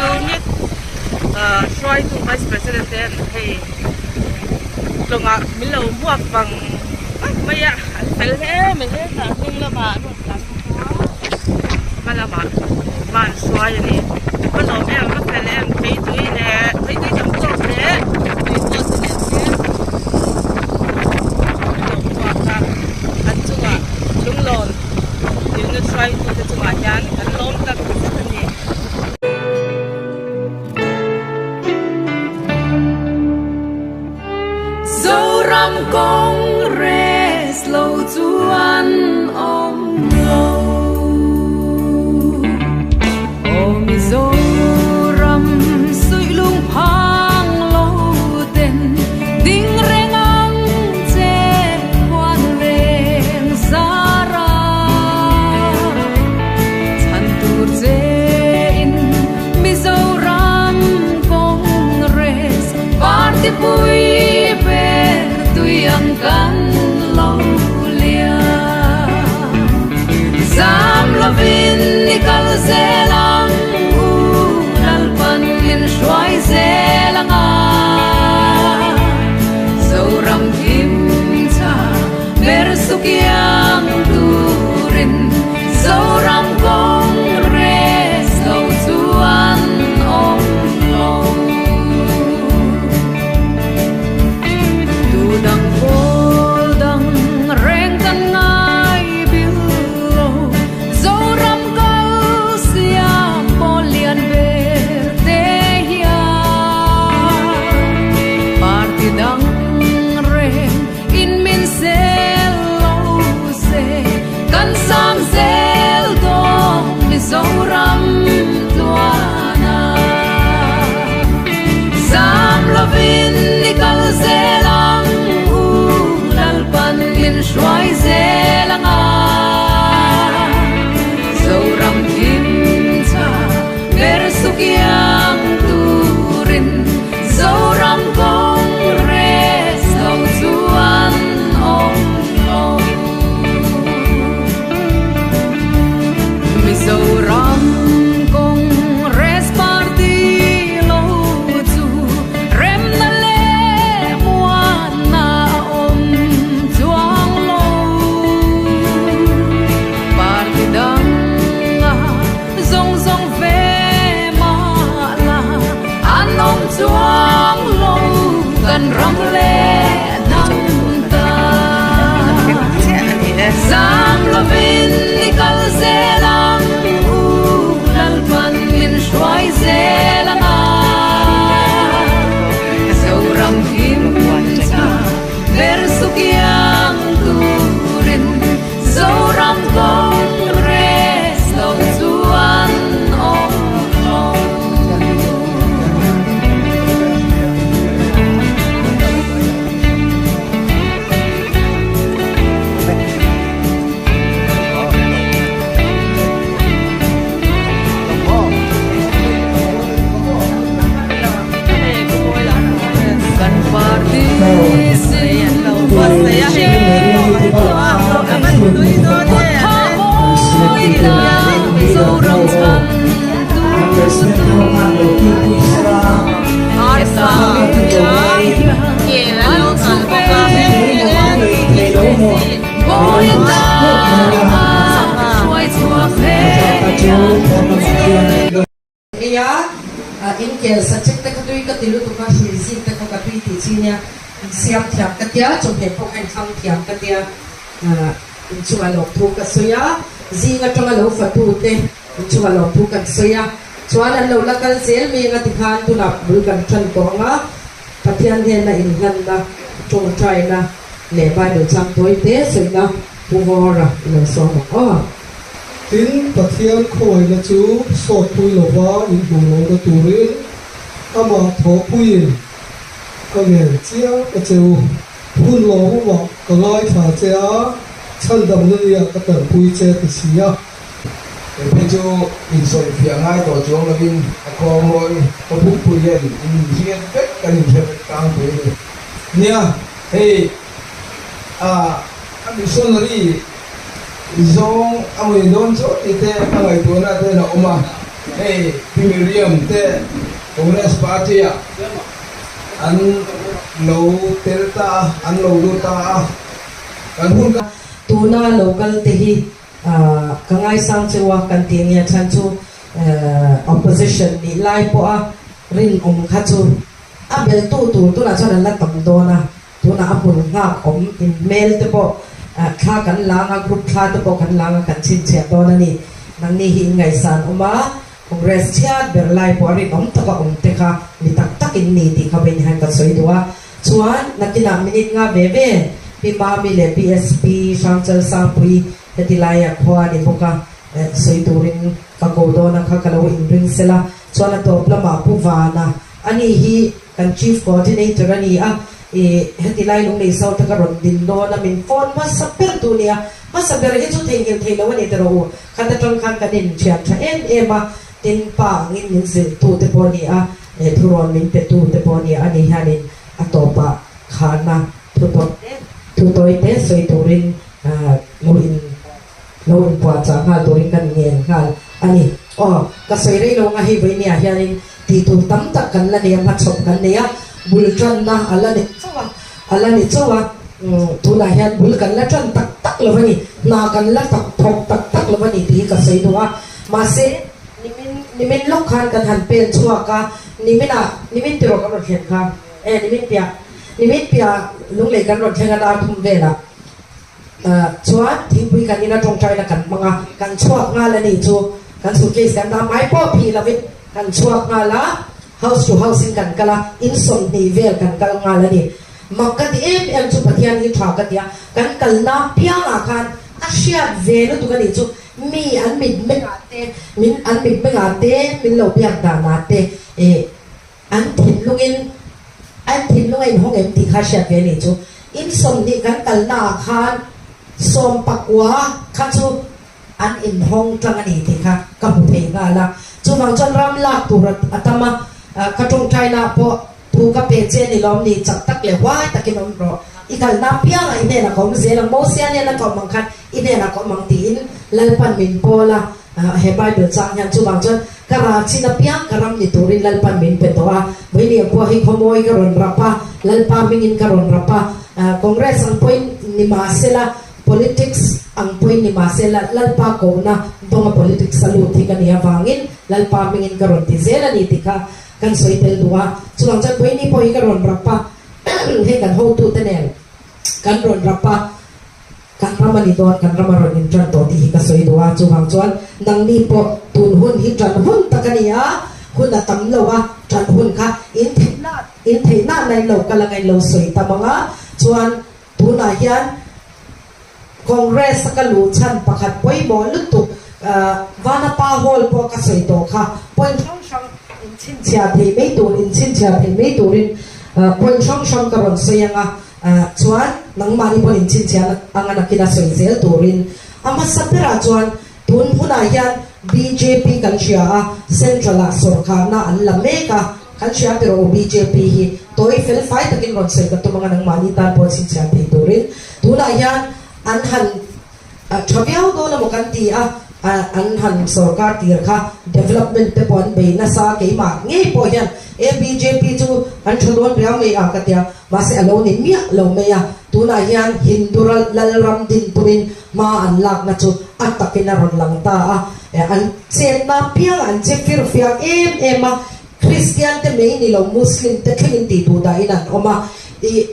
Unit hruaitu Vice President te hei lawngah min lo hmuak vang vang mai a, an fel hle mai hetah hnung lamah an rawn tlan bawk a, hma lamah hma an hruai a ni. Ka lawm em ka fel em theitui leh theitui tam tawk leh tui pawh te nen hian an lo hmuak a, an chungah lunglawn unit hruaitute chungah hian kan lawm tak zet a ni. Zoram Congress lo chuan awm lo. Aw Mizoram suih lung phang lo ten ding reng ang che khuan reng zara. Chhan tur che in Mizoram Congress Party pui ber tui ang kan lo lian. Zam lovin i kal zel ang u, Lalpan min hruai zel ang a. Zoram thim tha ber sukiang turin Zoram Congress lo chuan awm lo. Tu dang pawl dang reng kan ngai bil lo, Zoram kal siam pawl lian ber te hian party dang reng In min sel lo se, kan sang zel dawn Mizoram tluana. Zam lovin i kal zel ang u, Lalpan min hruai zel ang a. Zoram thim tha ber sukiang turin Zoram Congress lo chuan awm lo. Mizoram Congress Party lo chu remna leh muanna a awm chuang lo. Party danga zawng zawng ve mah la an awm chuang lo kan ram leh hnam ta. Zam lovin i kal zel ang u, Lalpan min hruai zel ang a. Zoram him tha ber sukiang turin Zoram Congress lo chuan awm lo. Kan party sin Nia, inkel subject te kha tui ka ti lutuk a, hrui zing te kha ka tui tih chi nia, insiam thiam ka tia, chawhmeh pawh kha inthlang thiam ka tia, inchungah lawmthu ka sawi a, zing atanga lo fatu te inchungah lawmthu kan sawi a, chuan an lo la kal zel mai anga tikhan tunah bul kan tan tawh ang a, Pathian hnena inhlanna, tawngtaina leh Bible chang tawi te sawina Pu Vawra i lo sawm ang aw. Tin, Pathian khawngaihna chu sawtpui lova inhmuh lohna turin amah thawhpuiin ka ngen chiang a che u. Hun lawmawmah ka ngaithla che a, chhandamna nia ka tanpui che ti si a. Kei phei chu insawifiah ngai tawh chuang lovin a khawnghawi ka pumpui hian inhriat vek kan inhre vek tlangpui a ni. Nia, hei a missionary zawng a mui dawn chu tih te a ngaihtuahna te a awm a. Hei Pi Miriam te Congress Party ah an lo tel ta a, an lo lut ta a, kan hun ka. Tuna lo kal te hi ka ngaisang cheu a kan tih nia chhan chu opposition nih lai pawh a rinawm kha chu a beltu tur tunah chuan an la tam dawn a. Tunah a hmun nghak awm in hmel te pawh thla kan lang a, group thla te pawh kan lang a, kan chhinchhiah dawn a ni. Nangni hi in ngaihsan awm a, Congress chhiat ber lai pawh a rinawm taka awm te kha mi tak tak in ni tih kha vawiin hian ka sawi duh a. Chuan nakinah minute nga ve ve Pi Mami leh Pi SP Hrangchal Sangpui heti laia khua a ni bawk a, sawi turin ka ko dawn a kha ka lo inring sela. Chuan a tawp lamah Pu Vana a ni hi Kan Chief Coordinator a ni a, i heti lai lunglei sau taka rawn din dawn a, min phone hmasa ber tu nia, hmasa ber hi chu theihnghilh thei lo a ni tawh u, khat atang khan kan inthian tha em em a, tin pa angin min zilh tu te pawh a ni a, thurawn min pe tu te pawh a ni a, ani hianin a tawpah khana thu tawi te thu tawi te sawi turin lo in lo inpuahchah nghal turin kan ngen nghal a ni. Aw, ka sawi rei lo anga hei vawinia hianin tih tur tam tak kan la nei a, hmachhawp kan nei a, bul tanna a la ni chauh a, a la ni chauh a, tunah hian bul kan la tan tak tak lo a ni, hna kan la tak thawk tak tak lo a ni tih hi ka sawi duh a, mahse nimin nimin lawk khan kan han pen chhuak a, niminah nimin tiraw kan rawn thlen kha, e nimin piah nimin piah lunglei kan rawn thleng a dar thum velah. Chuan thingpui kan ina tawngtaina kan hmang a, kan chhuak nghal a nih chu. Kan suitcase kan dah mai pawh phih lovin kan chhuak nghal a, house to house in kan kal a, in 20 vel kan kal nghal a ni. Mak ka ti em em chu Pathian hi tha ka ti a, kan kalna piangah khan a hriat ve lutuk a nih chu, mi an mitmengah te, min an mitmengah te, min lo biak danah te, eh An thinlungin an thinlung a inhawng em tih kha hriat ve a nih chu. In 20 kan kalna ah khan sawmpakua kha chu an inhawng tlang a ni tih kha ka hmu thei nghal a. Chuvang chuan ram lak tur a tam a, ka tawngtaina ah pawh thu ka pe che ni lawm ni chak tak leh huai takin awm rawh. I kalna apiangah i hnenah ka awm zel ang, Mosia hnena ka awm ang khan i hnenah ka awm ang tiin Lalpan min pawl a. He Bible chang hian chuvang chuan ka ra chin apiang ka ram ni turin Lalpan min pe tawh a, Vawinia pawh hi khawmawi ka rawn rap a, Lalpa hmingin ka rawn rap a, Congress ang pawhin ni mahsela, politics ang pawhin ni mahsela, Lalpa kohna dawnga politics a lut hi ka nih avangin Lalpa hmingin ka rawn ti zel a ni tih kha kan sawi tel duh a. Chuvang chuan Vawinia pawh hi ka rawn rap a, hei kan hotute nen kan rawn rap a, Kan ram a ni dawn, kan ram a rawn inṭan tawh tih hi ka sawi duh a, chuvang chuan nangni pawh tun hun hi ṭan hun tak a ni a, hun a tam lo a, ṭan hun kha in theihna in theihna na in lo kal anga in lo sawi tam ang a, chuan tunah hian Congress a ka luh chhan pakhat pawimawh lutuk Vanapa Hall pawh ka sawi tawh kha, point hrang hrang in chhinchhiah thei mai tur in chhinchhiah thei mai turin point hrang hrang ka rawn sawi ang a. Chuan nangmahni pawh inchhinchhiahna anga nakin a sawi zel turin a hmasa berah chuan tun hunah hian bjp kan hria a, Central ah sawrkharna an la mek a, kan hria ber aw bjp hi tawi fel fai takin rawn sawi ka tum anga nangmahni tan pawh chhinchhiah thei turin tunah hian an han A tha viau dawn emaw kan ti a, an han sorkar tir kha development te pawh an bei nasa a, keimah ngei pawh hian e bjp chu an tha dawn riau ngei a ka tia, mahse a lo ni miah lo mai a, tunah hian Hindu Lalram din tumin hma an lakna chu a takin a rawn lang ta a, an chetna piang an che fir fiak em em a, Kristian te mai ni lo Muslim te thlengin tih duh dahin an awm a, ih.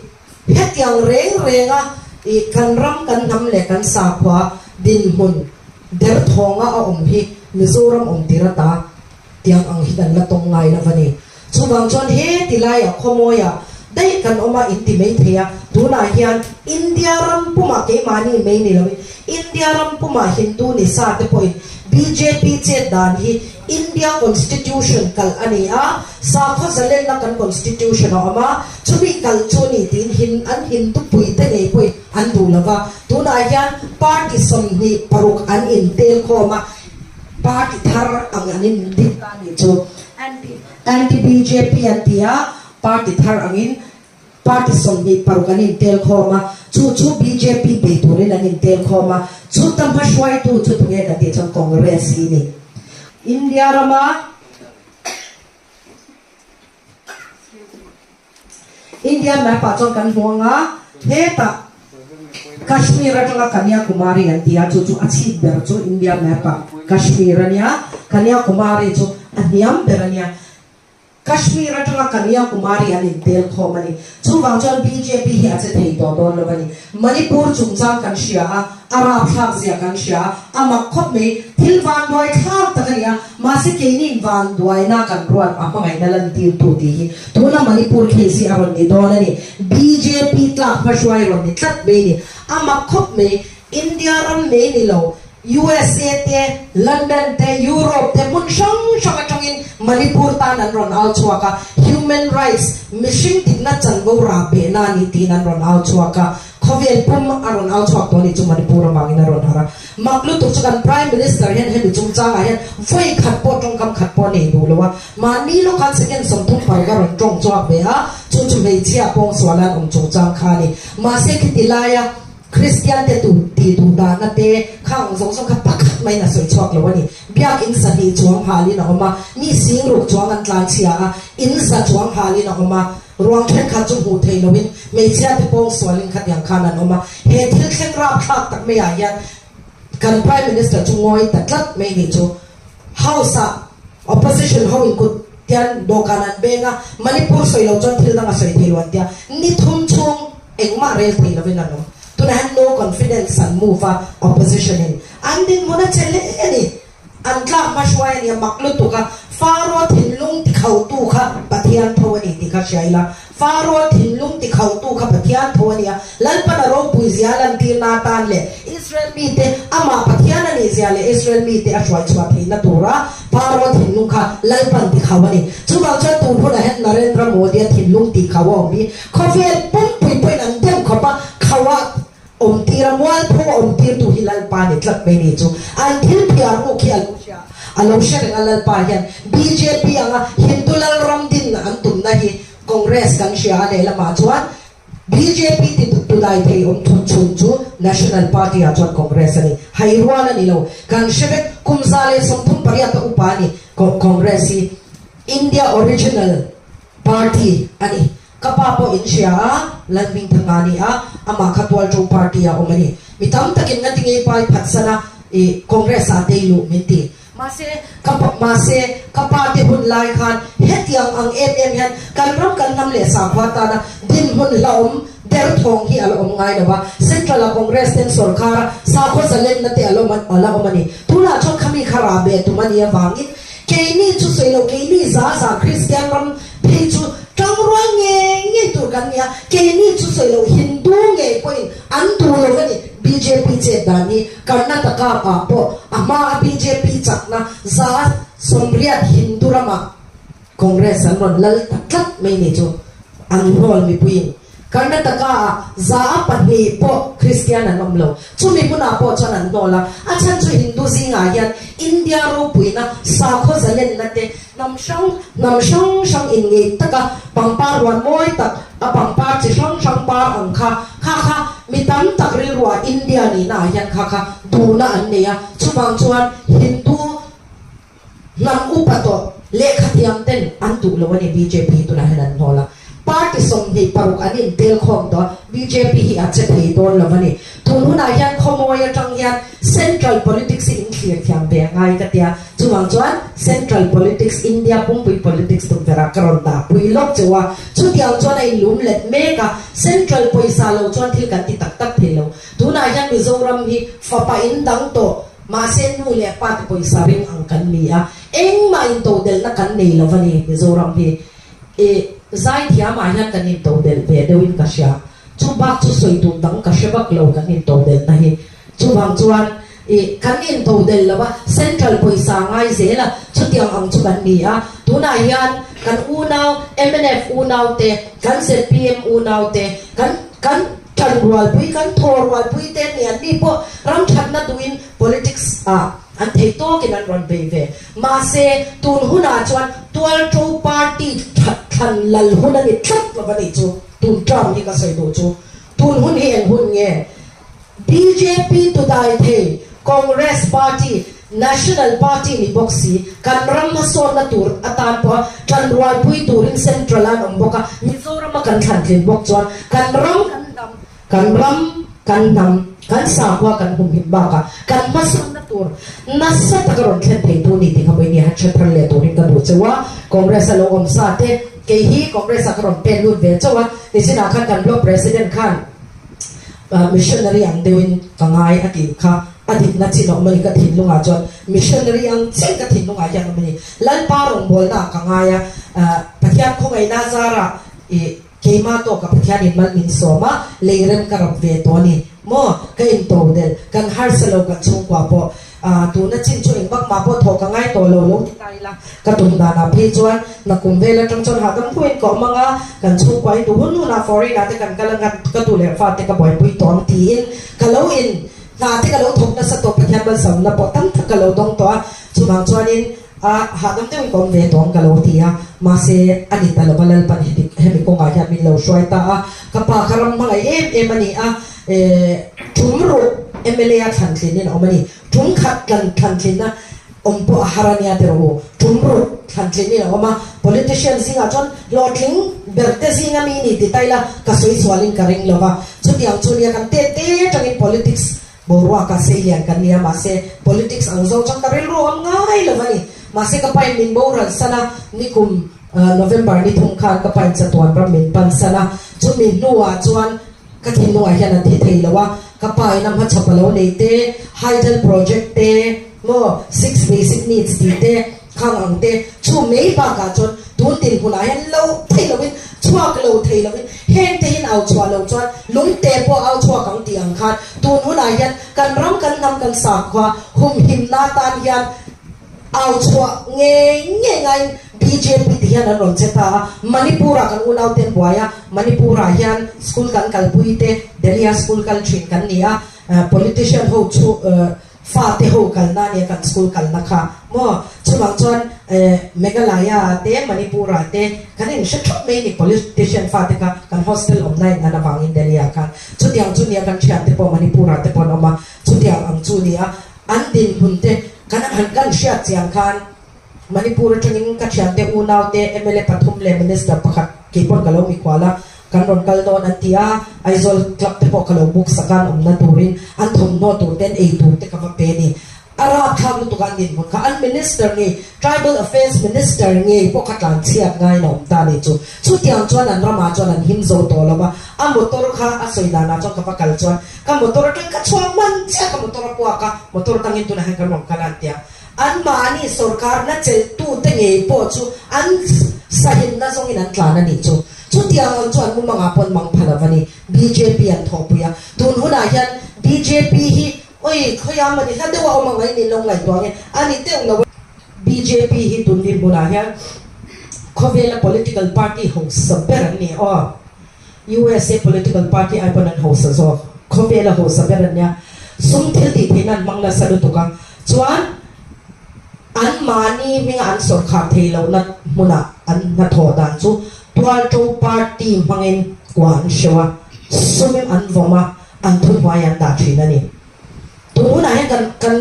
Hetiang reng renga i kan ram kan hnam leh kan sakhua dinhmun derthawnga a awm hi Mizoram awm tir ata tiang ang hi kan la tawng ngai lo a ni. Chuvang chuan he ti laiah khawmawiah daih kan awm a inti mai thei a, tunah hian India ram pumah keimahni mai ni loin India ram pumah Hindu ni sa te pawhin bjp chet dan hi India Constitution kalh a ni a, sakhaw zalenna kan Constitution a awm a, chumi kalh chu a ni tiin hin an Hindu puite ngei pawhin an duh lo va. Tunah hian party 26 an intel khawm a, party thar ang an indin ta a nih chu. Anti anti bjp an ti a, party thar angin Party 26 an intel khawm a, chu chu bjp bei turin an intel khawm a, chuta hmahruaitu chu tunge kan tih chuan Congress hi a ni. India rama India map ah chuan kan hmu ang a, hetah Kashmir atanga Kanyakumari an ti a, chu chu a chhip ber chu India map ah Kashmir a nia, Kanyakumari chu a hniam ber a nia. Kashmir atanga Kanyakumari an intel khawm a ni. Chuvang chuan bjp hi a che thei tawh dawn lo a ni. Manipur chungchang kan hria a, a rapthlak zia kan hria a, a mak khawp mai. Thil vanduai thlak tak a ni a, mahse keiniin vanduaina kan ruat a hmangaihna lantirtu tih hi tuna Manipur case hi a rawn ni dawn a ni. Bjp tlak hmahruai rawn ni tlat mai a ni. A mak khawp mai. India ram mai ni lo, USA te, London te, Europe te hmun hrang hrang atangin Manipur tan an rawn au chhuak a, human rights, mihring dikna chanvo rah behna a ni tiin an rawn au chhuak a, khawvel pum a rawn au chhuak tawh a ni chu Manipur avangin a rawn harh a. Mak lutuk chu kan Prime Minister hian hemi chungchangah hian vawi khat pawh tawngkam khat pawh a nei duh lo a, mahni lawkhan second 36 a rawn tawng chhuak ve a, chu chu hmeichhia pawngsuala an awm chungchang kha a ni. Mahse khiti laia. Kristian te tu tih duh dahna te kha ang zawng zawng kha pakhat maiin a sawi chhuak lo a ni. Biak in 2 chuang halin a awm a, mi 6000 chuang an tlan chhia a, in 100 chuang halin a awm a, ruang thenkhat chu hmuh theih loin hmeichhia te pawng sualin khatiang khan an awm a. He thil thleng rapthlak tak maiah hian kan Prime Minister chu ngawi ta tlat mai nih chu. House ah Opposition ho in kut tian dawhkan an beng a, Manipur sawi lo chuan thil dang a sawi thei lo an tia, ni thum chhung engmah rel thei lovin an awm. Tunah hian no confidence an move a, opposition in an dinhmun a che hle a ni. An tlak hma hruai a nia mak lutuk a, Faro thinlung tikhautu kha Pathian tho a ni tih kha hria ila, Faro thinlung tikhautu kha Pathian tho a nia, Lalpan a ropui zia lantirna atan leh Israel mite amah Pathian a nih zia leh Israel mite a hruai chhuah theihna tura Faro thinlung kha Lalpan tikhau a ni. Chuvang chuan tun hunah hian Narendra Modi-a thinlung tikhau a awm hi khawvel pumpui pawhin an dem khawp a, khauh a awm tir a, mualpho a awm tirtu hi Lalpa ni tlat mai ni chu. An thil phiar ruk hi a lo hria, a lo hre reng a Lalpa hian bjp anga Hindu Lalram din an tumna hi Congress kan hria a lehlamah chuan bjp ti tu dai thei awm thun chhun chu National Party ah chuan Congress a ni. Hai rual a ni lo. Kan hre vek kum 138 a upa a ni Congress hi India original party a ni. Ka pa pawh in hria a, Lalhmingthanga a ni a, amah kha Tualṭo party ah awm a ni. Mi tam takin nga tingei pai phatsan a i Congress ah tei luh min ti. Mahse, ka pa, mahse, ka pa te hun lai khan hetiang ang em em hian kan ram kan hnam leh sakhua tana dinhmun hlauhawm derthawng hi a la awm ngai lo a. Central a Congress ten sorkar a sakhua zalenna te a la awm a la awm a ni. Tunah chuan khami kha rah beh tum a nih avangin keini chu sawi lo, keini za za Kristian ram phei chu tangrual ngei ngei tur kan ni a, keini chu sawi lo Hindu ngei pawhin an duh lo a ni. Bjp chet dan hi Karnataka ah pawh a hma a bjp chakna 80% Hindu ramah Congress an rawn lal ta tlat mai ni chu an hnawl mipuiin Karnataka ah 2% pawh Kristian an awm lo. Chumi hmunah pawh chuan an hnawl a, a chhan chu Hindu zingah hian India ropuina sakhaw zalenna te hnam hrang hnam hrang hrang inngeih taka pangpar ruan mawi tak a pangpar chi hrang hrang par ang kha kha kha mi tam tak rilruah India nihna ah hian kha kha duhna an nei a, chuvang chuan Hindu Hnam upa tawh lehkhathiam ten an duh lo a ni bjp tunah hian an hnawl a, party 26 an intel khawm tawh a, bjp hi a che thei dawn lo a ni. Tun hunah hian khawmawi atang hian central politics hi in thlir thiam ve a ngai ka tia, chuvang chuan central politics India pumpui politics tukverh ah ka rawn dah pui lawk cheu a, chutiang chuan a inlum let mek a, central pawisa lo chuan thil kan ti tak tak thei lo. Tunah hian Mizoram hi fapa in dang tawh Mahse nu leh pa te pawisa ring ang kan ni a, engmah intodelhna kan nei lo a ni Mizoram hi. I zaithiam ah hian kan intodelh ve deuhin ka hria. Chu bak chu sawi tur dang ka hre vak lo kan intodelhna hi. Chuvang chuan i kan intodelh lo a, central pawisa ngai zel a, chutiang ang chu kan ni a. Tunah hian kan unau mnf unau te, kan zpm unau te, kan kan Ṭan rualpui kan thaw rualpui te nia mi pawh ram ṭhatna duhin politics ah an thei tawkin an rawn bei ve. Mahse, tun hunah chuan tualṭo party ṭhat thlan lal hun a ni tlat lo a nih chu. Tun term hi ka sawi duh chu. Tun hun hi eng hun nge? Bjp tudai thei Congress party. National Party ni bawk si, kan ram hmasawnna tur atan pawha ṭanrualpui turin Central an awm bawk a, Mizorama kan thlantlin bawk chuan kan ram kan hnam, kan ram kan hnam, kan sakhua kan humhim bakah kan hmasawnna tur nasa taka rawn thlen theitu ni tih kha vawiin han hre thar leh turin ka duh cheu a, Congress a lo awm sa te, kei hi Congress ah ka rawn pen lut ve chauh a, nichinah khan kan Block President khan Missionary ang deuhin ka ngai a tih kha a dikna chin a awm a ni ka thinlungah chuan missionary ang chiah ka thinlungah hian a awm a ni. Lalpa rawngbawlna ah ka ngai a, Pathian khawngaihna zarah ih keimah tawka Pathianin mal min sawm a, leirem ka rap ve tawh a ni maw, ka into del, kan harsa lo kan chhungkua pawh. Tuna chin chu eng vak mah pawh thawh ka ngai tawh lo lo ti ta ila, ka tum danah phei chuan nakum vel atang chuan hahdam pawhin ka awm ang a, kan chhungkua hi duh hun hunah foreign ah te kan kal ang a, ka tu leh fa te ka buaipui tawh ang tiin ka lo in hna te ka lo thawk nasa tawh, Pathian malsawmna pawh tam tak ka lo dawng tawh a, chuvang chuanin hahdam deuhin ka awm ve tawh ang ka lo ti a, mahse a ni ta lova Lalpan hemi kawngah hian min lo hruai ta a, ka pa kha ram hmangaih em em a ni a. Tum ruh mla a thlan tlin in a awm a ni. Tum khat tlan thlan tlinna awm pawh a har a nia tiraw u. Tum ruh thlan tlin in a awm a, politician zingah chuan hlawhtling ber te zinga mi ni ti ta ila ka sawi sualin ka ring lo va. Chutiang chu nia kan tet te atangin politics boruaka sei lian kan nia mahse politics ang zawng chuan ka rilru awm ngai lo va ni. Mahse ka pain min boral san a, nikum November ni thum khan ka pain chatuan ram min pan san a, chumi hnuah chuan Ka thinlungah hian a thi thei lo a, ka pa in a hmachhawp a lo nei te, Hydel project te, maw six basic needs tih te, khang ang te, chu mai bakah chuan tun dinhmunah hian lo thei lovin, chhuak lo thei lovin, heng te hin au chhuah lo chuan lungte pawh au chhuak ang tih ang khan tun hunah hian kan ram kan hnam kan sakhua humhimna tan hian Au chhuah ngei ngei ngaiin bjp ti hian an rawn che ta a, Manipur-ah kan unaute an buai a, Manipur-ah hian school kan kalpui te, Delhi-a school kal thin kan ni a, politician ho chu fate ho kalna a nia kan school kalna kha maw, chuvang chuan Meghalaya-ah te Manipur-ah te kan inhre thup mai ni politician fate kha kan hostel awmna in an avangin Delhi-ah khan chutiang chu nia kan thiante pawh Manipur-ah te pawh an awm a, chutiang ang chu nia. An dinhmun te kan han kan hriat chian khan Manipur atangin ka thiante unaute mla pathum leh minister pakhat kei pawn ka lo mikhual a, kan rawn kal dawn an ti a, Aizawl club te pawh ka lo book sak a an awmna turin an thawmhnaw tur te an ei tur te ka va pe a ni. A rapthlak lutuk a an dinhmun kha an minister ngei Tribal Affairs Minister ngei pawh kha tlan chhiat ngaiin a awm ta a ni chu. Chutiang chuan an ramah chuan an him zo tawh lo va, a motor kha a sawi danah chuan ka va kal chuan Ka motor atang ka chhuak man chiah ka motor a puak a, motor tangin tunah hian kan rawn kal a an ti a. Anmahni sorkarna chelhtute ngei pawh chu an sahinna zawngin an tlan a nih chu. Chutiang ang chu an mumangah pawh an mang pha lo va ni. Bjp an thawhpui a, tun hunah hian bjp hi oi khawiah mawni hla deuh a awm ang a in lo ngaihtuah nge a ni deuh lo a. Bjp hi tun dinhmunah hian khawvela political party hausa ber an ni aw. USA political party ai pawn an hausa zawk, khawvel a hausa ber an nia, sum thil tih theihna an hmang nasa lutuk a, chuan an mahni hminga an sawrkhar thei lohna hmuna an hnathawh dan chu tualto party hmangin kua an hreuh a, sum an vawm a, an thuhnuai an dah thin a ni. Tun hunah hian kan kan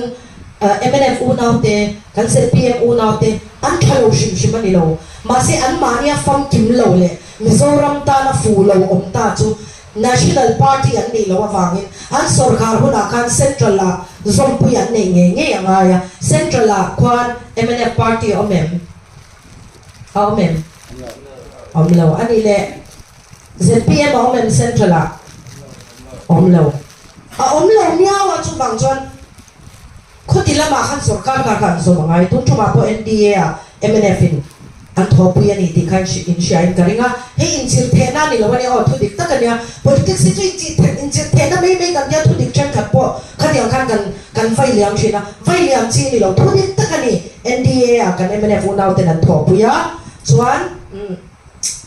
mnf unaute, kan zpm unaute an tha lo hrim hrim a ni lo. Mahse anmahnia famkim lo leh Mizoram tana fu lo awm ta chu National Party an nih loh avangin an sawrkar hunah khan Central ah zawmpui an neih ngei ngei a ngai a. Central ah khuan mnf Party a awm em? A awm em? Awm lo. A nih leh zpm a awm em Central ah? Awm lo. A awm lo miau a, chuvang chuan khawti lamah khan sorkar kha kha an zawm a ngai. Tun tumah pawh NDA ah mnf in an thawhpui a ni tih kha inhriain ka ring a, hei inchirh thehna a ni lo a nia aw, thu dik tak a nia. Politics hi chu inchirh thehna mai mai kan tia, thu dik thenkhat pawh khatiang khan kan kan vai liam thin a, vai liam chi a ni lo, thu dik tak a ni. NDA ah kan mnf unauten an thawhpui a, chuan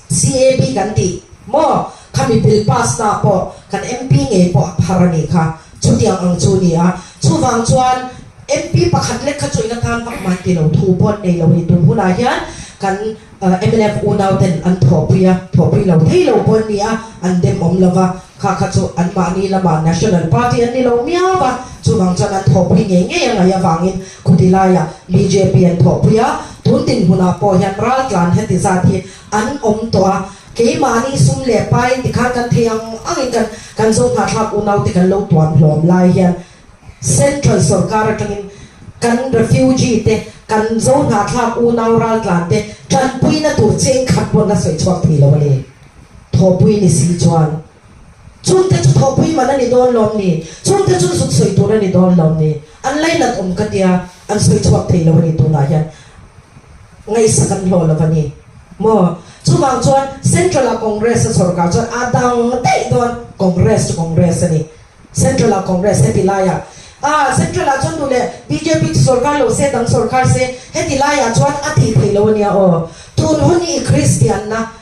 CAB kan tih maw? Khami bill pass na pawh kan MP ngei pawh a phar a nih kha. Chutiang ang chu a ni a. Chuvang chuan MP pakhat lek kha chu eng atan vak mah ti lo, thu pawh an nei lo ni tun hunah hian. kan mnf unau ten an thawhpui a, thawhpui lo thei lo pawh an ni a, an dem awm lo va, kha kha chu anmahni lama National Party an ni lo miau va, chuvang chuan an thawhpui ngei ngei a ngaih avangin khuti laiah bjp an thawhpui a, tun dinhmunah pawh hian raltlan heti zat hi an awm tawh a, keimahni sum leh pain tikhan kan thei ang angin kan kan Zohnahthlak unaute kan lo tuam hlawm lai hian Central sorkar atangin kan refugee te, kan Zohnahthlak unau raltlan te tanpuina tur cheng khat pawn a sawi chhuak thei lo a ni. Thawhpui ni si chuan chungte chu thawhpui man a ni dawn lawm ni? Chungte chu zuk sawi tur a ni dawn lawm ni? An lainat awm ka tia an sawi chhuak thei lo a ni tunah hian ngaihsak an hlawh lo a ni maw? Chuvang chuan Central ah Congress a sorkar chuan a dang daih dawn Congress chu Congress a ni. Central ah Congress heti laiah ah Central ah chuan duh leh bjp chu sorkar lo se dang sorkar se heti laiah chuan a tih theih lo ania aw. Tun hun hi i Kristian na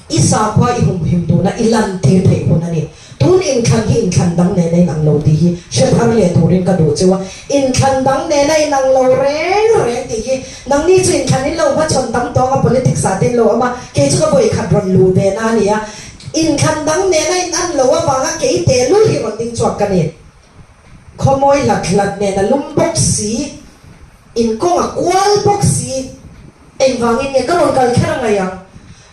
i sakhua i humhim tuna i lan tir theih hun a ni. Tun inthlan hi inthlan dang nena inang lo tih hi hre thar leh turin ka duh cheu a. Inthlan dang nena inang lo reng reng tih hi nangni chu inthlan in lo hmachhawn tam tawng a politics ah te in lo awm a kei chu ka vawikhat rawn luh ve na a ni a. Inthlan dang nena in an lo avanga kei tehlul hi rawn ding chhuak ka ni. Khawmawi hlat hlat nen a lum bawk si, in kawng a kual bawk si, engvangin nge ka rawn kal kher a ngaih ang?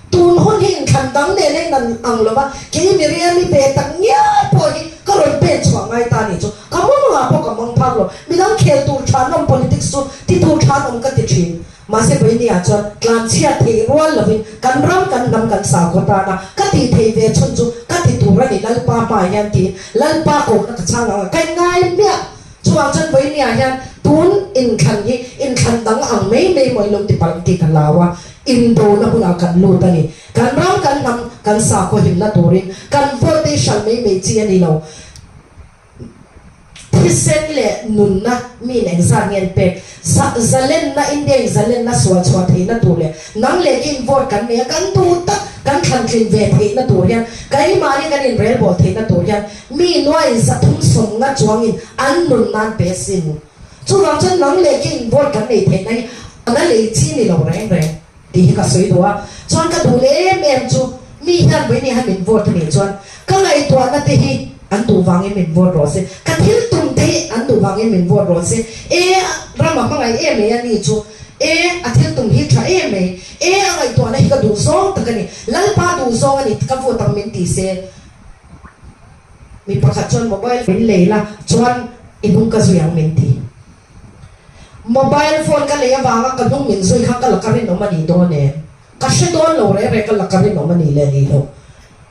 Tun hun hi inthlan dang nena in an ang lova, kei Miriam-i ve tak ngial pawh hi ka rawn pen chhuah ngai ta nih chu. Ka mawngah pawh ka mawng phak lo. Midang khel tur tha an awm politics chu ti tur tha an awm ka ti thin. Mahse Vawinia chuan tlanchhiat theih rual lovin kan ram kan hnam kan sakhaw tana ka tih theih ve chhun chu ka ti tur a ni Lalpa hmaah hian tiin Lalpa kohna ka chhang ang a, ka inngai miah. Chuvang chuan Vawinia hian tun inthlan hi inthlan dang ang mai mai maw ilo ti palh tih ka hlau a, indona hunah kan lut a ni. Kan ram kan hnam kan sakhaw himna turin kan vote te hi hral mai mai chi a ni lo. Thisen leh nunna mi in engzat nge an pek? Zalenna, India in zalenna sual chhuah theihna tur leh nang leh kei in vote kan nei a, kan duh tak kan thlantlin ve theihna tur hian, keimahni kan inrelbawl theihna tur hian mi nuai 350 chuangin an nunna an pe asin. Chuvang chuan nang leh kei in vote kan nei theihna hi a lei chi ni lo reng reng. Tih hi ka sawi duh a, chuan ka duh leh em em chu mi hian vawiin hian min vote a nih chuan ka ngaihtuahna te hi an duh vangin min vote rawh se, ka thil tum te hi an duh vangin min vote rawh se, e ram a hmangaih em mai a ni chu, e a thil tum hi tha em mai, e a ngaihtuahna hi ka duh zawng tak a ni, Lalpa duh zawng a ni ka vote ang min ti se. Mi pakhat chuan mobile min lei la chuan i hnung ka zui ang min ti. Mobile phone ka lei avanga ka hnung min zui kha ka laka rinawm a nih dawn em? Ka hre dawn lo reng reng ka laka rinawm a nih leh nih loh.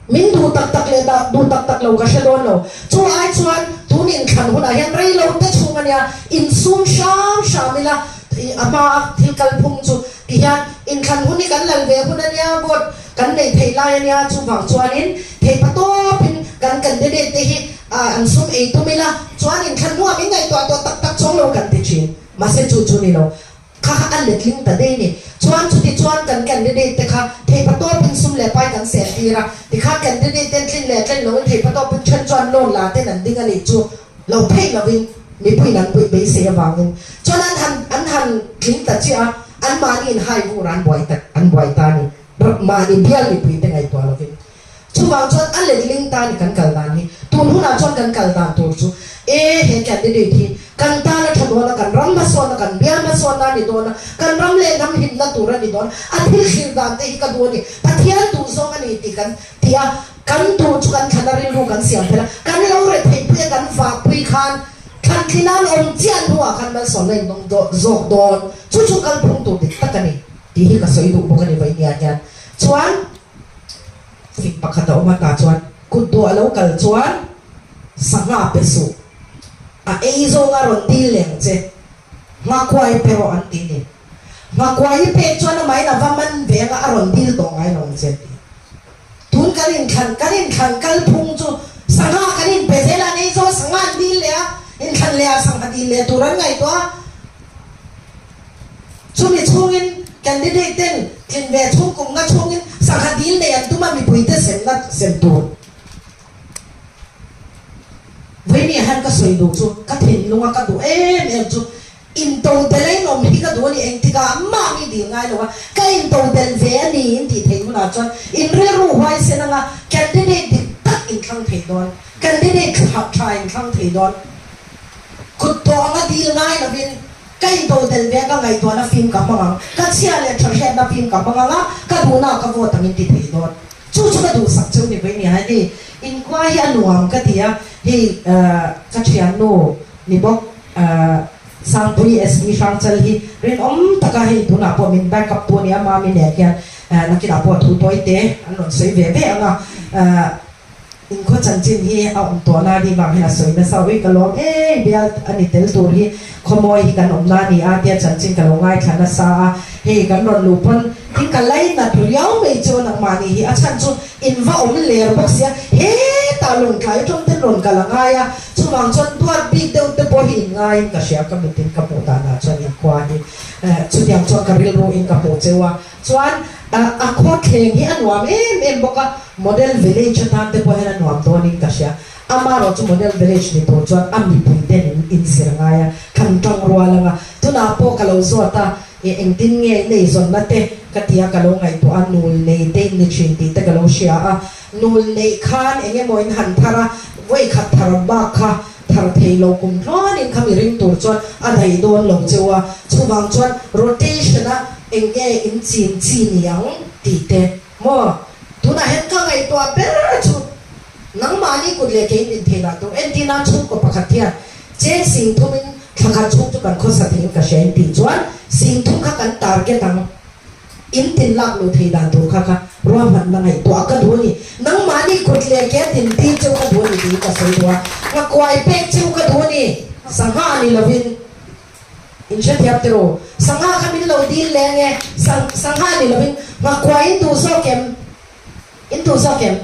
Min duh tak tak leh dah duh tak tak lo ka hre dawn lo. Chu ai chuan tun inthlan hunah hian rei lo te chhung a nia, insum hram hram ila a hma a thil kalphung chu ti hian inthlan hun hi kan lal ve hun a nia, vote kan nei theih lai a nia, chuvang chuanin theihpatawpin kan candidate te hi Ah, an sum ei tum ila, chuan inthlan hnuah min ngaihtuah tawh tak tak chuang lo kan ti thin. Mahse chu chu ni lo. Kha kha a letling ta daih ni. Chuan chuti chuan kan candidate te kha theihpatawpin sum leh pai kan sel tir a, tikhan candidate ten tlin leh tlen loin theihpatawpin then chuan loan la ten an ding a nih chu lo theih lovin mipuiin an puih beisei avangin chuan an han an han tling ta chiah a, anmahni in hai vur an buai ta an buai ta a ni. Mahni bial mipui te ngaihtuah lovin. Chuvang chuan a letling ta ni kan kal dan hi. Tun hunah chuan kan kal dan tur chu e he candidate hi kan tan a tha dawn a, kan ram hmasawn a, kan bial hmasawn a ni dawn a, kan ram leh hnam himna tur a ni dawn a, a thil thlir dan te hi ka duh a ni, Pathian duh zawng a ni tih kan ti a, kan duh chu kan thlan a rilru kan siam phel a, kan lo retheihpui a kan vahpui khan thlantlin an awm chiah hnuah khan malsawmna in dawng zawk dawn, chu chu kalphung tur dik tak a ni tih hi ka sawi duh bawk a ni Vainia hian chuan. Fing pakhat a awm a ta chuan kut duh a lo kal chuan sangha pe suh, a ei zawng a rawn dil leh ang che, nghakuai pe rawh an ti ni. Nghakuai hi pek chuan amahin a va man ve anga a rawn dil tawh ngai lo ang che an ti. Tun kan inthlan kan inthlan kal phung chu sangha kan inpe zel a, an ei zawng sangha an dil leh a, inthlan leh ah sangha dil leh tur an ngaihtuah a. Chumi chhungin candidate ten tlin ve chhung kum nga chhungin sangha dil nei an tum a mipuite semna sem tur. Vawinia hian ka sawi duh chu ka thinlunga ka duh em em chu. Intodelh a inawm hi ka duh a ni, engtikah mah mi dil ngai lo a, ka intodelh ve a ni in tih theih hunah chuan in rilru huaisen anga candidate dik tak in thlang thei dawn, candidate tha tha in thlang thei dawn. Kut tawh anga dil ngai lovin ka intodelh ve a, ka ngaihtuahna fim ka hmang ang, ka chhia leh tha hriatna fim ka hmang ang a, ka duhna ka vote ang in ti thei dawn. Chu chu ka duhsak cheu ni vawi nia hei inkhua hi a nuam ka ti a, hei ka thiannu ni bawk Sangpui SB Hrangchal hi rinawm taka hei tunah pawh min back up tu a nia Mami nen hian nakinah pawh thu tawi te an rawn sawi ve ve ang a. Inkhaw chanchin hi a awm tawh na ni vang hian a sawi nasa ui ka lawm e bial a ni tel tur hi khawmawi hi kan awm na ni a tia chanchin ka lo ngaithla nasa a hei kan rawn luh pawn tin ka lainat riau mai chu nangmahni hi a chhan chu in va awm ler bawk sia hetah lawngtlai atang ten rawn kal a ngai a chuvang chuan duat bik deuh te pawh hi in ngaiin ka hria ka mitin ka hmuh danah chuan inkhua hi chutiang chuan ka rilru in ka hmuh cheu a. Chuan a khaw thleng hi a nuam em em bawk a, model village atan te pawh hian a nuam dawnin ka hria. Amaherawh chu model village ni tur chuan a mipui ten in inzir ngai a, kan tang rual ang a. Tunah pawh ka lo zawt a, e engtin nge in eizawnna te ka ti a, ka lo ngaihtuah a, nul nei te in ni thin tih te ka lo hria a. Nul neih khan eng emaw in han thar a, vawi khat thar bak kha thar thei lo kum hluanin kha mi ring tur chuan a daih dawn lo cheu a, chuvang chuan rotation a eng nge in chin chi ni ang tih te maw tunah hian ka ngaihtuah ber chu nangmahni kut leh kei min theih lah tur entir nan chhungkaw pakhat hian cheng sing thumin thla khat chhung chu kan khawsa theiin ka hria in tih chuan sing thum kha kan target ang. In tin lak luh thei dan tur kha kha ruahmanna ngaihtuah ka duh a ni. Nangmahni kut leh ke tin tir cheu ka duh a ni tiin ka sawi duh a. Nghakuai pek cheu ka duh a ni. Sangha ni lovin in hrethiam tiraw? Sangha kha min lo dil leh ange. Sangha ni lovin nghakuai in duh zawk em? In duh zawk em?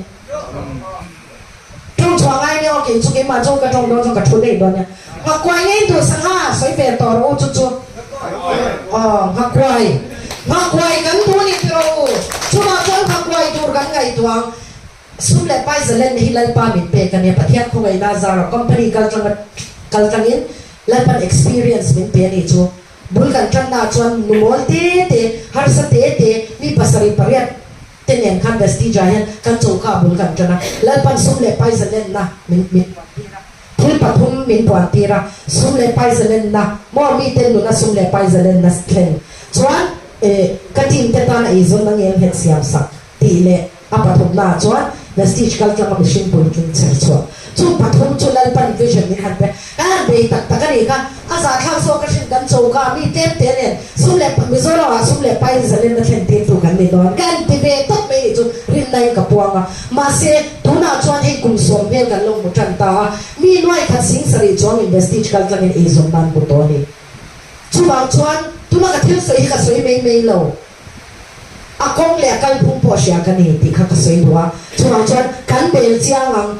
Tawng chhuah ngai nia aw kei chu keimah chu ka tawng dawn chuan ka thu daih dawn nia. Nghakuai nge in duh sangha sawi ve tawh rawh u chu chu. Aw nghakuai. Nghakuai kan duh ni tiraw u. Chuvang chuan nghakuai tur kan ngaihtuah ang. Sum leh pai zalen hi Lalpa min pek a nia Pathian khawngaihna zara company kal tanga kal tangin Lalpan experience min pe a ni chu. Bul kan tanna chuan nu mawl te te harsa te te mi pasarih pariat te nen khan Vestija hian kan choka a bul kan tan a, Lalpan sum leh pai zalenna min min puan tir a, thil pathum min puan tir a, sum leh pai zalenna, maw mite nuna sum leh pai zalenna thleng chuan eh ka team te tan a eizawnna ngel nghet siam sak tih leh a pathumna ah chuan Vestige kaltlanga mihring puitling chher chhuah chu pathum chu Lalpan vision min han pe Kan han bei tak tak a nih kha, a zahthlak zawk ka hrin kan choka a mi tlem te nen sum leh Mizoram ah sum leh pai zalenna thlen tir tu kan ni dawn kan ti ve tawp mai nih chu rinna in ka puang a, mahse tunah chuan hei kum sawm hmel kan lo hmu tan ta a, mi nuai khat sing sarih chuang in Vestige kal tlang in eizawn nan hmu tawh a ni. Chuvang chuan tuna ka thil sawi hi ka sawi mai mai lo, a kawng leh a kalphung pawh hria ka ni tih kha ka sawi duh a, chuvang chuan kan bel chiang ang.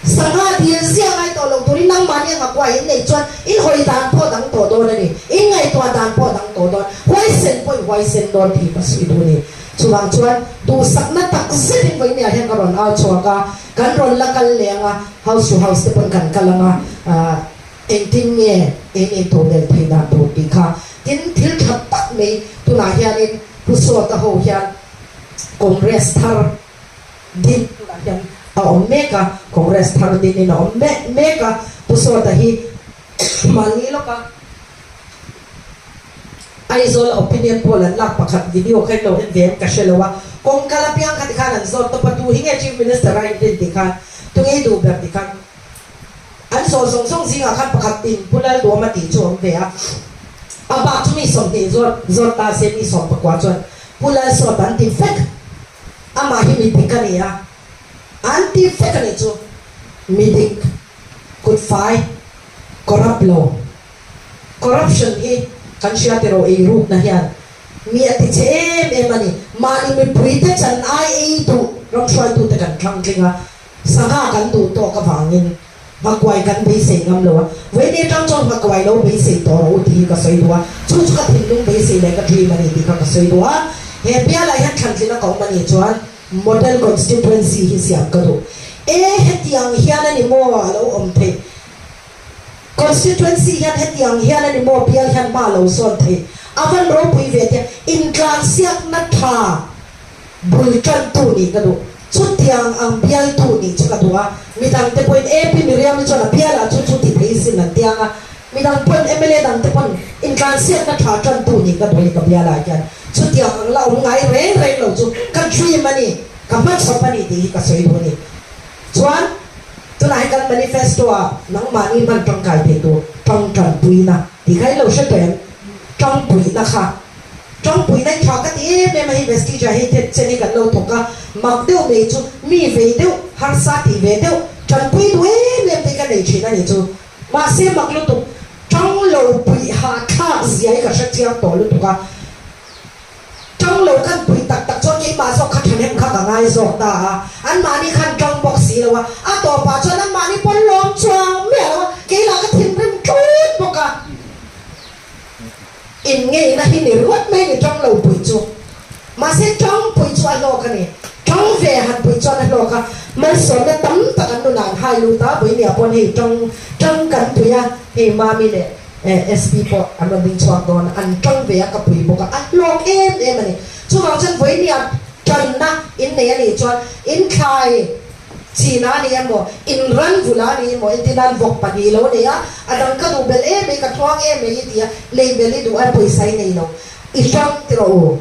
Sangha dil zia ngai tawh lo turin nangmahni anga kuai in neih chuan in hawi dan pawh dang tawh dawn a ni, in ngaihtuah dan pawh dang tawh dawn, huaisen pawh i huaisen dawn tih ka sawi duh a ni. Chuvang chuan duhsakna tak zetin vawinia hian ka rawn au chhuak a, kan rawn la kal leh ang a, house to house te pawn kan kal ang a, engtin nge in intodelh theih dan tur tih kha. Tin, thil tha tak mai tunah hianin Pu Sawta ho hian Congress thar, Din tunah hian a awm mek a, Congress thar dinin a awm mek mek a, Pu Sawta hi mahni lawka Aizawl opinion poll an lak pakhat video kha in lo en ve em ka hre lo a, kawng kal apiang kha tikhan an zawt tawp a, tu hi nge Chief Minister a inrin tikhan, tu nge duh ber tikhan an zawh zawng zawng zingah khan pakhat in Pu Lalduama tih chu a awm ve a, a bak chu mi 20 zawt zawt ta se mi 19 chuan Pu Lalsawta an ti vek. Amah hi mi dik a ni a, an ti vek a nih chu. Mi dik, kut fai, corrupt lo. Corruption hi kan hria tiraw ei rukna hian mi a ti che em em a ni. Mahni mipuite chan ai ei duh ram hruaitute kan thlang tling a, sangha kan duh tawk avangin Nghakuai kan beisei ngam lo a, vawiin atang chuan nghakuai lo beisei tawh rawh u tih hi ka sawi duh a, chu chu ka thinlung beisei leh ka dream a ni tih kha ka sawi duh a. He bialah hian thlantlin a ka awm a nih chuan model constituency hi siam ka duh. E hetiang hian a ni maw a lo awm theih? Constituency hian hetiang hian a ni maw bial hian hma lo sawn thei a van ropui ve tia intlansiakna tha bul tantu nih ka duh. Chutiang ang bialtu nih chu ka duh a, midangte pawhin AP Miriam-i chuan a bialah chu chu ti thei sin an tiang a, midang pawn mla dangte pawn intlansiakna tha tantu nih ka duh a ni ka bialah hian. Chutiang ang la awm ngai reng reng lo chu ka dream a ni, ka hmachhawp a ni tih hi ka sawi duh a ni. Chuan tunah hi kan manifesto ah nangmahni hman tangkai thei tur tang tanpuina tih kha i lo hre tawh em? Tangpuina kha Tangpuina i tha ka ti em em a hei Vestige ah hei the chen hi kan lo thawk a, mak deuh mai chu mi vei deuh, harsa tih ve deuh, tanpui duh em em te hi ka nei thin a nih chu. Mahse mak lutuk, tang lo puih hahthlak zia hi ka hre chiang tawh lutuk a. Tang lo kan puih tak tak chuan keimah zawk kha thahnem kha ka ngai zawk ta a, anmahni khan tang bawk si lo a, a tawpah chuan anmahni pawn lawm chuang miah lo a, kei lah ka thinrim tlut bawk a. Inngeihna hi ni ringawt mai ni tang lo puih chu. Mahse tang puih chu a hlawk a ni. Tang ve han puih chuan a hlawk a, malsawmna tam tak an nunah an hai lut a, Vawinia pawn hei tang tang kan pui a, hei Mami leh SP pawh an rawn ding chhuak dawn a, an tang ve a ka pui bawk a, a hlawk em em a ni. Chuvang chuan Vawinia tanna innei a nih chuan inthlai China a ni emaw, in ran vula a ni emaw, entir nan vawk pahnih lo a nei a, a dang ka duh belh em mai, ka tluang em mai i ti a, lei belh i duh a, pawisa i nei lo, i hrang ti rawh u,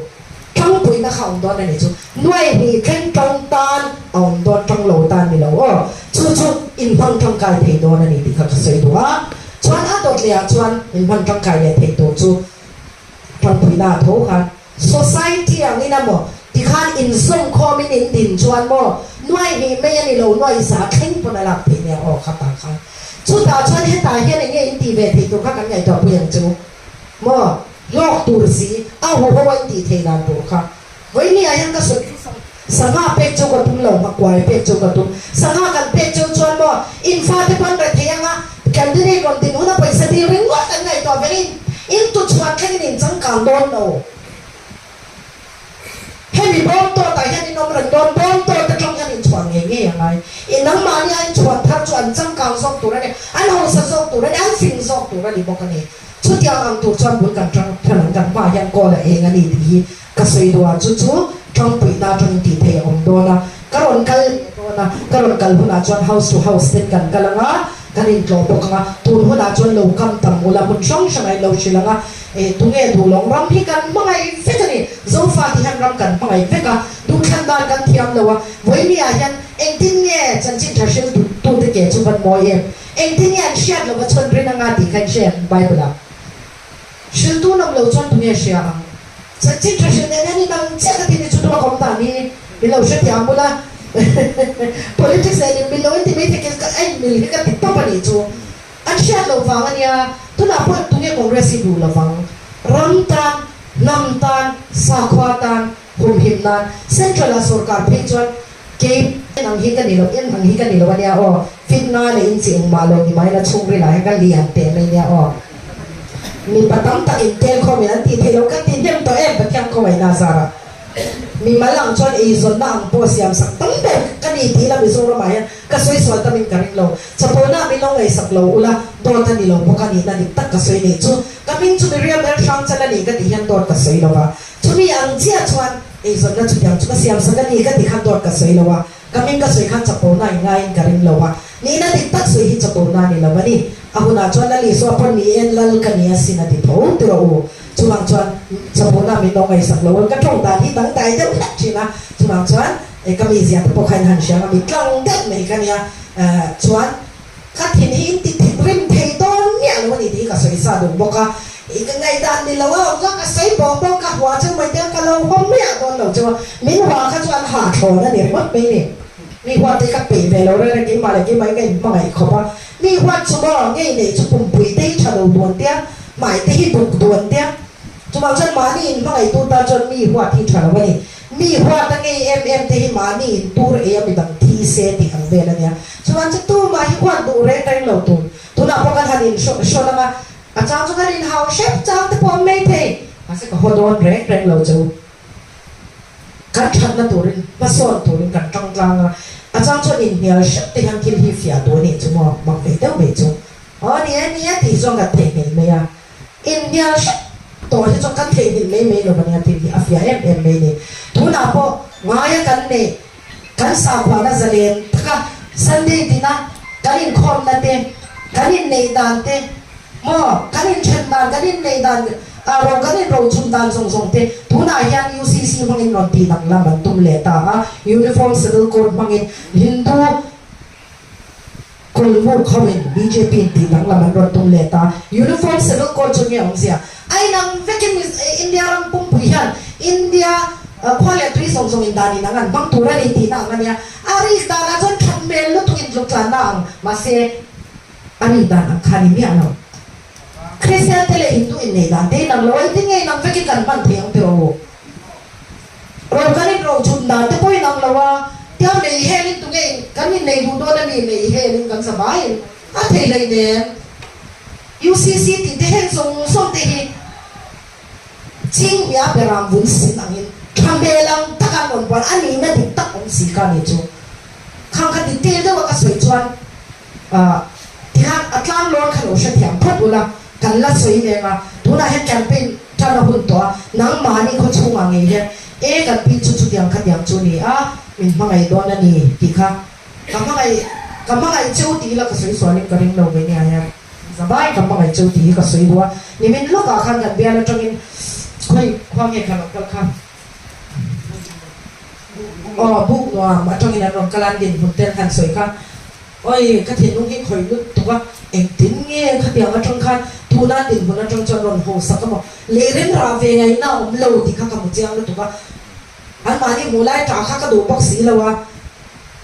tlangpuina kha a awm dawn a nih chu, nuai hnih thleng tang tan a awm dawn, tang lo tan ni lo aw, chu chu in hmang tangkai thei dawn a ni tih kha ka sawi duh a, chuan a dawt leh ah chuan in hman tangkai leh thei tur chu tlangpuina a tho khan. Society angin a maw tikhan inzawmkhawmin in din chuan maw nuai hnih mai a ni lo, nuai za thleng pawn a lak theih nia aw khatah khan. Chutah chuan hetah hian enge in tih ve theih tur kha kan ngaihtuah pui ang chu maw hlawk tur si a huho a in tih theih dan tur kha. Vawinia hian ka sawi chu sangha pek chu ka tum lo, nghakuai pek chu ka tum. Sangha kan pek chu chuan maw in fate pawn reh thei anga candidate rawn din huna pawisa dil ringawt kan ngaihtuah ve in in tuchhuat thlengin in changkang dawn lo. Hemi bawm tawtah hian in awm reng dawn, bawm tawt atang hian in chhuah ngei ngei a ngai. I nangmahni a in chhuan thar chu an changkang zawk tur a ni, an hausa zawk tur a ni, an fing zawk tur a ni bawk a ni. Chutiang ang tur chuan bul kan tang than ang kan hmaah hian kawl a eng a ni tih hi ka sawi duh a, chu chu tangpuihna atangin tih theih a awm dawn a, ka rawn kal leh dawn a, ka rawn kal hunah chuan house to house ten kan kal ang a, kan intlawh bawk ang a, tun hunah chuan lo kam tam ula hmun hrang hrangah in lo hrilh ang a, eh tunge duh lawng ram hi kan hmangaih vek a ni, Zofa ti hian ram kan hmangaih vek a, duhthlan dan kan thiam lo a, Vawinia hian engtin nge chanchin tha hril tute ke chu van mawi em? Engtin nge an hriat lova chuan rin anga tih kha in hre ang Bible ah. Hriltu nawm lo chuan tunge hria ang? Chanchin tha hrilh nen hian in ang chiah ka ti ni chu tuma ka awm dan hi min lo hrethiam bul a. Politics nen in mil lo in ti mai thei khin ka a in mil hi ka ti tawp a nih chu. An hriat loh vang a nia. Tunah pawh tunge Congress hi duh lovang. Ram tan, hnam tan, sakhua tan humhim nan Central ah sorkar phei chuan Kei en ang hi ka ni lo, en ang hi ka ni lo a nia aw. Fitna leh in chi engmah lo ni mai la chhungril ah hian ka lian teh mai nia aw. Mipa tam tak in tel khawm in an tih theih lo ka ti hnem tawh em Pathian khawngaihna a zar ah. Mimal ang chuan eizawnna ang pawh siam sak tam ber ka ni tih ila Mizoram ah hian ka sawi sual tam in ka ring lo. Chapona min lo ngaihsak lo ula dawt a ni lo bawk a nihna dik tak ka sawi nei chu ka hming chu Miriam El Hrangchal a ni ka tih hian dawt ka sawi lo va. Chumi ang chiah chuan Eizawnna chutiang chu ka siam sak a ni ka ti khan dawt ka sawi lo a, ka hming ka sawi khan chapona in ngaiin ka ring lo a, nihna dik tak sawi hi chapona ni lo a ni. A hunah chuan Lal Isua pawn ni en Lal ka ni asin a ti tho ti rawh u. Chuvang chuan chapona min lo ngaihsak lo a, ka tawng dan hi dangdai deuh hlek thin a, chuvang chuan ka mizia te pawh kha in han hria ang a, mi tlang deuh mai ka nia chuan Ka thin hi in ti thinrim thei dawn miah lo a ni tih hi ka sawi sa duh bawk a, i ka ngaihdan ni lo a awm chuan ka sawi bawk bawk, ka hua cheu mai te ka lo haw miah dawn lo cheu a, min hua kha chu an hahthlawn a ni ringawt mai ni. Mi huat te hi ka peih ve lo reng reng, keimah leh keimah hi ka inhmangaih khawp a, mi huat chu maw ngei neih chu pumpui te hi tha lo duan tia, hmai te hi duk duan tia, chuvang chuan mahni inhmangaihtu tan chuan mi huat hi tha lo a ni. Mi huat a ngei em em te hi mahni in tur ei a midang thi se tih ang vel a nia. Chuan chu tumah hi huat duh reng reng lo tur. Tunah pawh kan han in hrawn ang a, a chang chu kan in hau hrep chang te pawh an mai thei. Mahse ka haw dawn reng reng lo chu. Kan thatna turin, hmasawn turin kan tang tlang a, a chang chuan inhnial hrep te hian thil hi fiah duh a nih chu maw, mak ve deuh mai chu. Aw ni e, ni e tih chuan kan theihnghilh mai a, inhnial hrep tawh hi chuan kan theihnghilh mai mai lo a nia tih hi a fiah em em mai a ni. Tunah pawh ngaia kan neih kan sakhuana zalen taka Sunday tina kan inkhawmna te, kan inneih dan te, maw kan inthen dan, kan inneih dan, ro kan inrochhun dan zawng zawng te tunah hian UCC hmangin rawn tih danglam an tum leh ta a, Uniform Civil Code hmangin Hindu, Kulmuk hoin bjp in tih danglam an rawn tum let a, Uniform Civil Code chu nge awmzia? A inang vekin India ram pumpui hian India khua leh tui zawng zawng in dan inang an hmang tur a ni tihna ang a nia. A rik danah chuan that hmel lutuk in tluk tlanna ang, mahse a rik dan ang kha a ni miah lo. Kristian te leh Hindu inneih dan te inang lo a, engtin nge inang vekin kan hman thei ang tiraw u? Ro kan in ro chhun dan te pawh in ang lo a, tia mei hel in tunge in kan in nei duh dawn a mi, mei hel in kan za vai in a thei hlei nen. UCC tih te heng zawng zawng te hi Chingmia beram vun sin ang in tha hmel ang tak an rawn buan a nihna dik tak awm si ka ni chu. Khang kha detail deuh a ka sawi chuan ah tikhan a tlang lawn kha lo hrethiam phawt ula kan la sawi leng a, tunah hian campaign tan a hun tawh a, nangmahni khaw chhungah ngei hian e kan pi chu chutiang khatiang chu ni a, min hmangaih dawn a ni tih kha ka hmangaih ka hmangaih cheu tih ila ka sawi sualin ka ring lo ve nia hian zabai ka hmangaih cheu tih hi ka sawi duh a, nimin lawkah khan kan bial atangin khawi khua nge kha lo kal kha. Aw buk nuam atangin an rawn kal a, an dinhmun te an han sawi kha. Awi ka thinlung hi khawih lut tuk a, engtin nge khatiang atang khan tuna an dinhmun atang chuan rawn haw sak a maw? Lei rem rah ve ngaihna a awm lo tih kha ka hmu chiang lutuk a, anmahni hmuh lai tah kha ka duh bawk si lo a,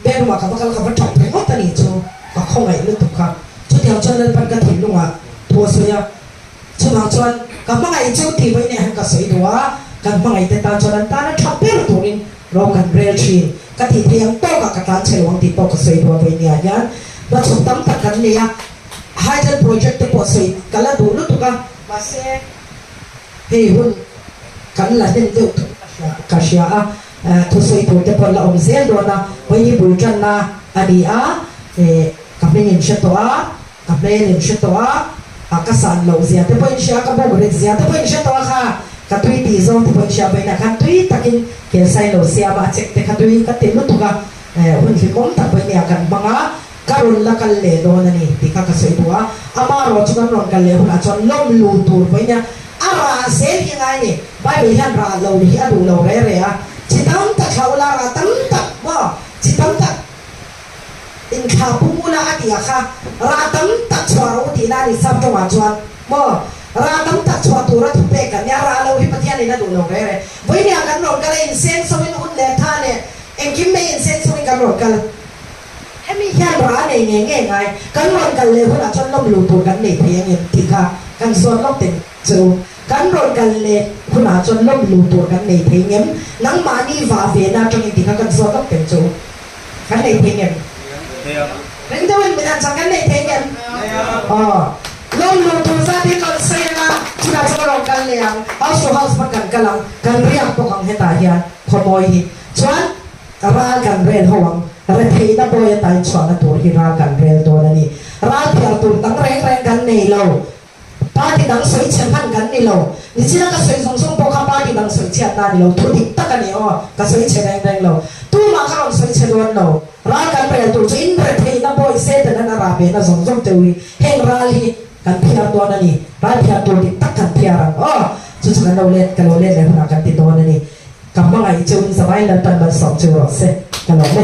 bedroom ah ka va kal ka va tap ringawt a nih chu ka khawngaih lutuk kha. Chutiang chuan Lalpan ka thinlungah thu a sawi a. Chuvang chuan ka hmangaih chu tih vawi nen han ka sawi duh a, kan hmangaih te tan chuan an tana tha ber turin ro kan rel thin. Ka tih theih ang tawkah ka tlan chhe lo ang tih pawh ka sawi duh a vawi nia hian hmachhawp tam tak kan nei a, hydel project te pawh sawi ka la duh lutuk a, mahse hei hun kan la hnem deuh thung ka hria a, thusawi tur te pawh la awm zel dawn a, vawi hi bul tanna a ni a, ka hming in hre tawh a. Ka hmel in hre tawh a, a ka san loh zia te pawh in hria, ka buk rit zia te pawh in hre tawh a kha, ka tui tih zawng te pawh in hria vawiinah khan tui takin kelsai lo siam a, a chek te kha tui ka ti lutuk a, hun hlimawm tak vawinia kan hmang a, ka rawn la kal leh dawn a ni tih kha ka sawi duh a, ama erawh chu kan rawn kal leh hunah chuan lawm lu tur vawinia a rah zel hi ngai ni, Bible hian rah lo hi a duh lo re re a, chi tam tak thla ula rah tam tak maw, chi tam tak. Inthla pum ula a tih a kha, rah tam tak chhuah rawh u tihna a ni sap tawngah chuan maw? Rah tam tak chhuah tura thu pek kan nia, rah lo hi Pathianin a duh lo reh reh. Vawinia kan rawn kal a, inseng soin hun leh tha leh engkim mai inseng soin kan rawn kal. Hemi hian rah a nei ngei ngei ngai, kan rawn kal leh hunah chuan lawm luh tur kan nei thei angem tih kha kan zawt lawk teng che u. Kan rawn kal leh hunah chuan lawm luh tur kan nei thei ngem, nangmahni vah ve na atangin tih kha kan zawt lawk teng che u. Kan nei thei ngem? Ring deuhin min han chak kan nei thei ngem? Aw. Lawm luh tur zat hi rawn sawi anga chutah chuan rawn kal leh ang. House to house hmang kan kal ang, kan riak bawk ang hetah hian khawmawi hi. Chuan ral kan rel ho ang, retheihna bawi ata inchhuahna tur hi ral kan rel dawn a ni. Ral phiar tur dang reng reng kan nei lo. Party dang sawi chhe hman kan ni lo. Nichina ka sawi zawng zawng pawh kha party dang sawi chhiat na a ni lo. Thu dik tak a ni aw. Ka sawi chhe reng reng lo. Tumah ka rawn sawi chhe dawn lo. Ral kan rel tur chu in retheihna bawi Satan an a rah ve na zawng zawng teuh hi heng ral hi kan phiar dawn a ni. Ral phiar tur dik tak kan phiar ang aw. Chu chu kan lo let ka lo let leh hunah kan ti dawn a ni. Ka hmangaih cheuhin Zavai Lalpan malsawm cheu rawh se. Ka lawm e.